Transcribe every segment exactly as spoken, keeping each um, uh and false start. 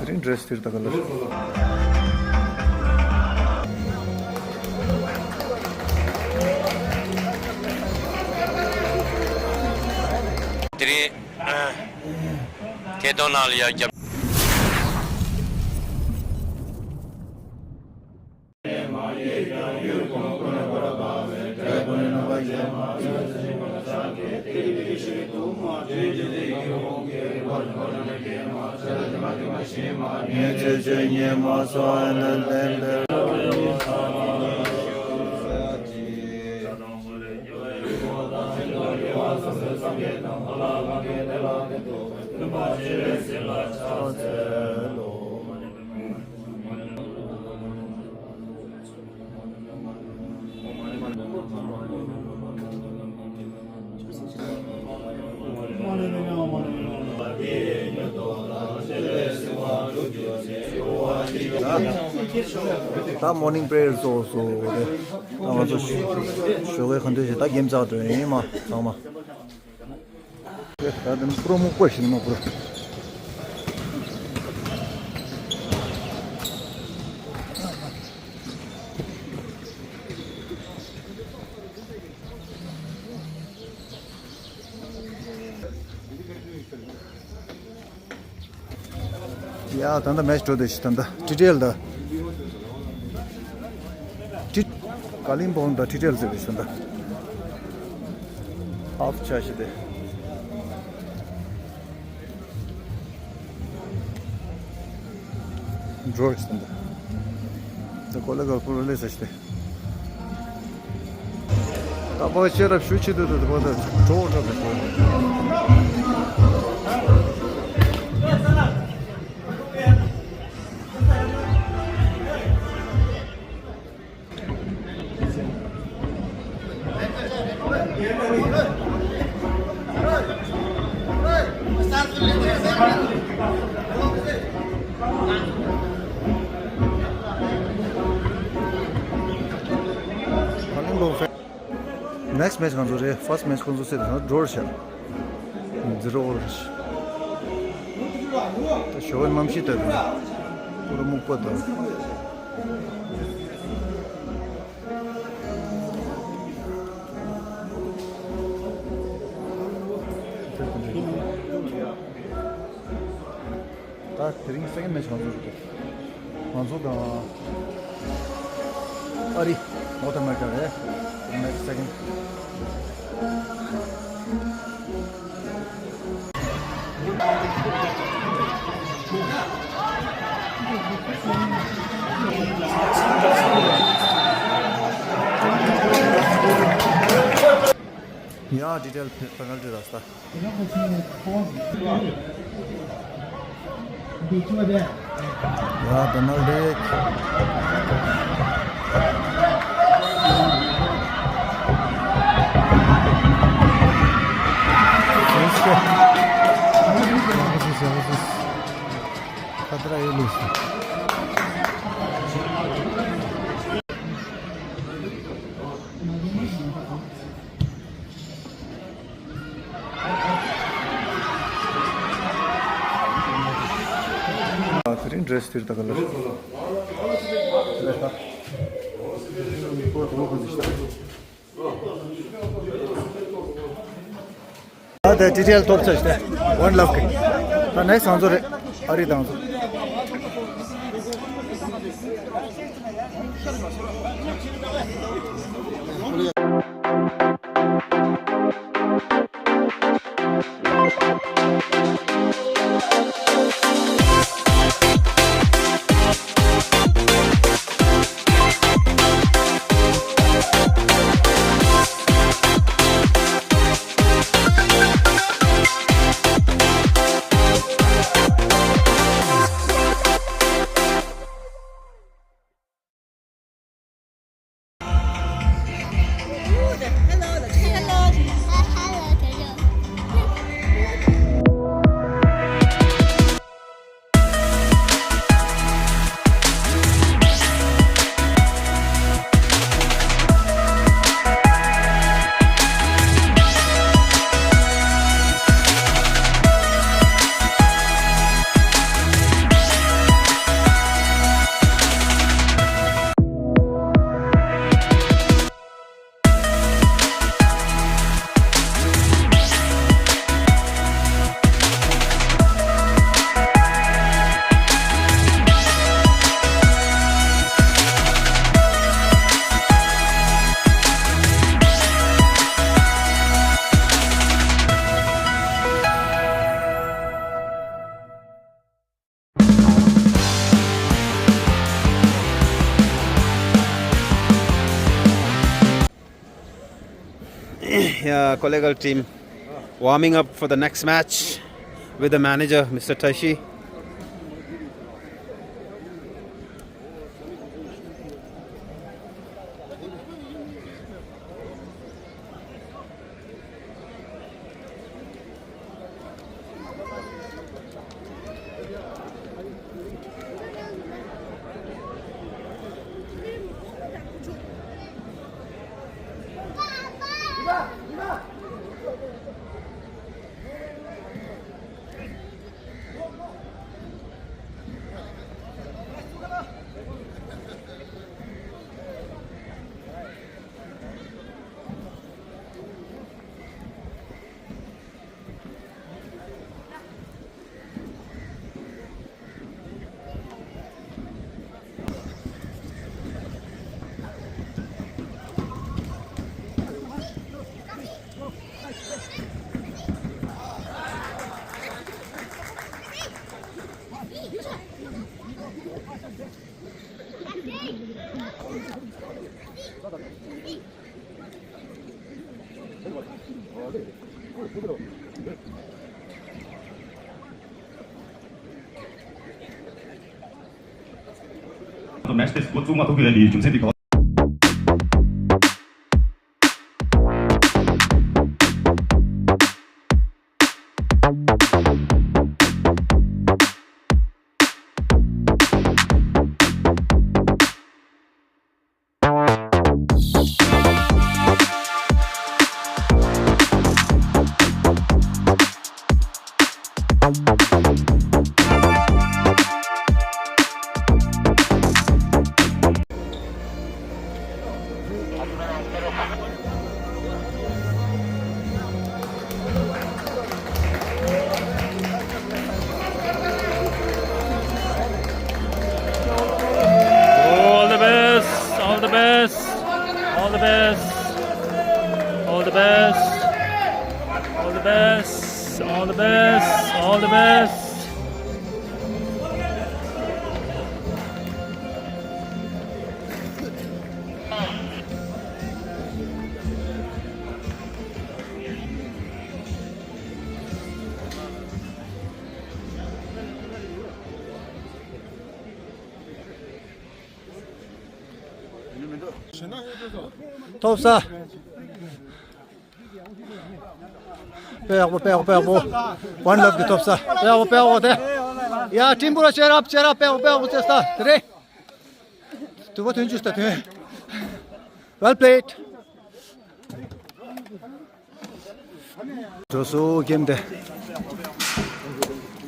དེ་རིང་ཌི་རེ་སི་དེར་ད་ག་ལ། དེ་རིང་ཐད་གཏོང་ནང་ལ་ཡར་རྒྱབ། ད་མོར་ནིང་པྲེ་ཡར་ཚོགས་སོང་། ད་ང་ཚོ་ཞོགས་ཀས་ག་འདྲ་ཞིག་ད་གེམ་རྩེ་འགྲོ་ཡིན་མ་ཚང་མ། ད་དེ་ནི་ཕུ་རོ་སྨུག་པོ་ཞིག་ནི་མ་ཕུ་རོ། ཡ་ད་ལྟ་མེ་ཆི་འགྲོ་བསྡད་ཤག་ད་ལྟ་ཊི་ཊི་ཨེལ་དང་། ཊི། ཀ་ལིམ་པོང་དང་ཊི་ཊི་ཨེལ་ཟེར་བའི་ད་ལྟ་ཧབ་ཆ་ཞིག་དེ། འགྲོ་ཞིག་ད་ལྟ། ད་གོ་ལ་ག་ཕུ་རོ་ལེ་ས་ཞིག་དེ། ད་པ་ཤེས་རབ་ཞུ་ཆེད་དུ་དུ་པ་ད་གྲོགས་གྲོགས་པའི་གྲོགས། ནེག་སི་མེ་ཆི་ང་ཚོ་རེད། ཕར་སི་མེ་ཆི་ཁོང་ཚོ་སེ་དང་ཌོ་ར་ཤ་ཛི་རོ་ཨོལ་རེད། ད་ཞོགས་པ་གནམ་གཤིས་ལྟར་དུ་པུ་ར་སྨུག་པ་དང་། ད་དེ་རིང་སེ་ཀེན་མེ་ཆི་ང་ཚོ་རེད། ང་ཚོ་དང་ཨ་རི་ནོར་ཐི་ཨ་མེ་རི་ཀ་རེད། དེ་རིང་ནེག་སི་སེ་ཀེན། ཡ་ཌི་ཊེལ་པེ་ནལ་ཊི་ར་སྟ། ཡ་པེ་ནལ་ཊི། ཁ་ཏ་ར་ཡོད་ལུགས། དེ་རིང་ཌི་རེ་སི་དེར་ད་ག་ལ། ད་ལྟ་ཊི་ཊི་ཨེལ་ཐོབ་ཚར་ཤག་ཝན་ལབ་གི། ད་ནེག་སི་ང་ཚོ་རེད། ཨ་རི་དང་ཚོ། Here, Kollegal team warming up for the next match with the manager, Mister Tashi. མེཆ་དེ་འགོ་བཙུགས་མ་ཐུབ་ཀྱི་རེད། འདིའི་རྒྱུ་མཚན་འདི་ག་པར། All the best, all the best, all the best, all the best, all the best, all the best, all the best. ཐོབ་ས། དཔེ་ཡག་པོ། དཔེ་ཡག་པོ། དཔེ་ཡག་པོ། One Love གི་ཐོབ་ས། དཔེ་ཡག་པོ། དཔེ་ཡག་པོ་དེ། ཡ། team པུ་ར་cheer up, cheer up. དཔེ་ཡག་པོ། དཔེ་ཡག་པོ་བྱས་ས་དེ་རེད། དུ་བ་ཐོན་རྒྱུ་ས་ཐོན། Well played. འགྲོ་སོ་གེམ་དེ།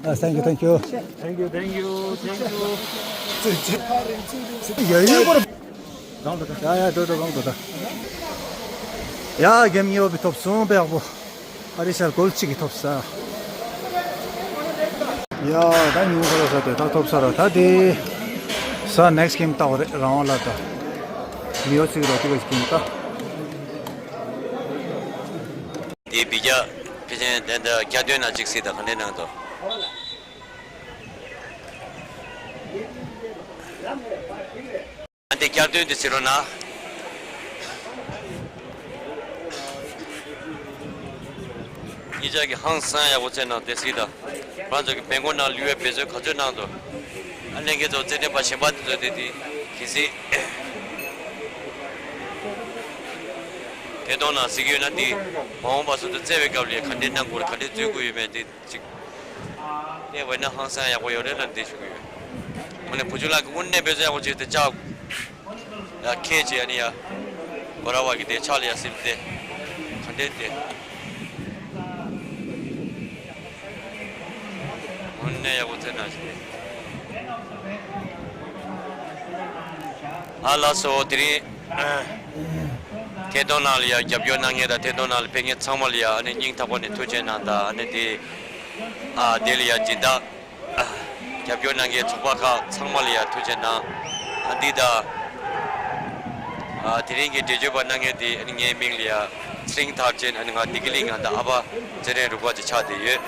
ཨ། thank you, thank you. Thank you, thank you, thank you. ཡ་ཡ་ཡ། འགྲོ་འགྲོ། གང་འགྲོ་ད། ཡ། གེམ་གཉིས་པ་བི་ཐོབ་སོང་། དཔེ་ཡག་པོ། ཨ་རི་ཤར་གོལ་གཅིག་གིས་ཐོབ་ས། ཡ། ད་ཉུང་ཁ་ལ་ས་དེ་ད་ཐོབ་ས་ར། ད་དེ་ས་next game ལྟ་བ་རེད། རང་དབང་ལ་ད་མི་ཡོ་ཚིག་རོ་ཏི་བ་གེམ་ད། དེ་བི་རྒྱ་ཕལ་ཆེར་དེ་འདྲ་བརྒྱ་དོན་ན་གཅིག་སྲིད་ད་ག་འདྲ་གནང་འདུག་ཨ་འདི་བསྐྱར་ཟློས་འདི་བྱེད་རོགས་གནང་། ཉིན་ཞག་གི་ཧང་སང་ཡག་པོ་བྱས་གནང་། དེ་སྲིད་ད་ང་ཚོ་གི་བེང་ཀོག་ནང་ལུས་པའི་འབད་རྩོལ་ག་ཚོད་གནང་འདུག་ཨ་ལྷན་རྒྱས་ཚོ་རྩེད་འགྲན་པ་གཞན་པ་འདི་ཚོ་དེ་དེ་གལ་སྲིད་ཐད་གཏོང་ནང་གཟིགས་ཡོད་ན། འདི་མ་འོངས་པ་སོ་སོ་རྩེ་བའི་སྐབས་ལ་ག་འདྲས་གནང་དགོས་རེད། ག་འདྲས་འཛུལ་དགོས་ཡོད་མེད་དེ་ཅིག་བལྟས་པ་ན་ཧང་སང་ཡག་པོ་ཡོད་རེད་ལབ་འདི་ཞུ་གི་ཡོད། དངོས་གནས་བུ་ཆུང་ལགས་ཀྱིས་དངོས་གནས་འབད་རྩོལ་ཡག་པོ་བྱས་ཏེ་ལྕགས་ཡ་ཁེ་ཅེ་ཨ་ནི་ཡ་གོ་ར་བ་གི་དེ་ཕྱག་ལ་ཡ་སིལ་ཏེ་ག་འདྲས་དེ་དངོས་གནས་ཡག་པོ་ཚེ་ན་ཞིག་ཨ་ལགས་སོ། དེ་རིང་ཐད་གཏོང་ནང་ལ་ཡ་རྒྱབ་སྐྱོར་གནང་མཁན་དང་ཐད་གཏོང་ནང་ལ་ཕེབས་མཁན་ཚང་མ་ལ་ཡ་ཨ་ནི་སྙིང་ཐག་པ་ནས་ཐུགས་རྗེ་གནང་དང་། ཨ་ནི་དེ་ཨ་དེ་ལ་ཡ་སྦྱིན་བདག་རྒྱབ་སྐྱོར་གནང་མཁན་ཚོགས་པ་ཁག་ཚང་མ་ལ་ཡ་ཐུགས་རྗེ་གནང་། ཨ་འདི་ད་ཨ་དེ་རིང་གི་འགྲེལ་བརྗོད་པ་གནང་མཁན་དེ་ཨ་ནི་ངའི་མིང་ལ་ཡ་ཚེ་རིང་མཐར་ཕྱིན། ཨ་ནི་ང་བདེ་སྐྱིད་གླིང་ང་ད་ཨ་ཕ་ཚེ་རིང་རུ་པ་ཅིག་ཆགས་བསྡད་ཡོད།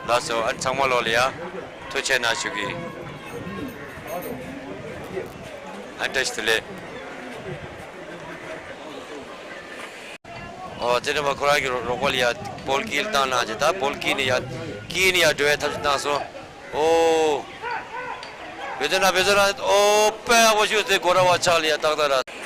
ལགས་སོ། ཨ་ནི་ཚང་མ་ལོག་ལ་ཡ་ཐུགས་རྗེ་གནང་ཞུ་གི་ཡིན། ཨ་བཀྲ་ཤིས་བདེ་ལེགས། ཨོ་ཙེ་ནེ་མ་ཁོ་རང་གི་རོགས་པ་ལ་ཡ་བོལ་ཀིལ་བཏང་གནང་བྱས། ད་བོལ་ཀིལ་ནས་ཡ་ཀིལ་ནས་ཡ་འགྲོ་བའི་ཐབས་ཤེས་བཏང་སོང་། ཨོ། བེ་ཙོ་ན་བེ་ཙོ་ན། ཨོ་དཔེ་ཡག་པོ་ཞུས་ཏེ་སྒོ་ར་བ་ཕྱག་ལ་ཡ་ཏག་ཏག་ར།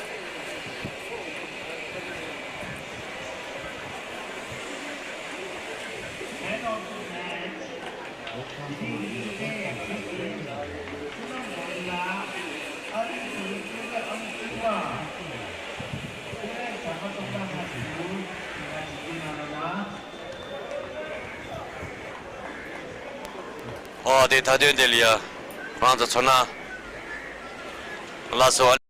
ཨོ་དེ་མཐའ་དོན་དེ་ལ་ཡ་རང་ཚོ་ཚོར་སྣང་ལ་སོ།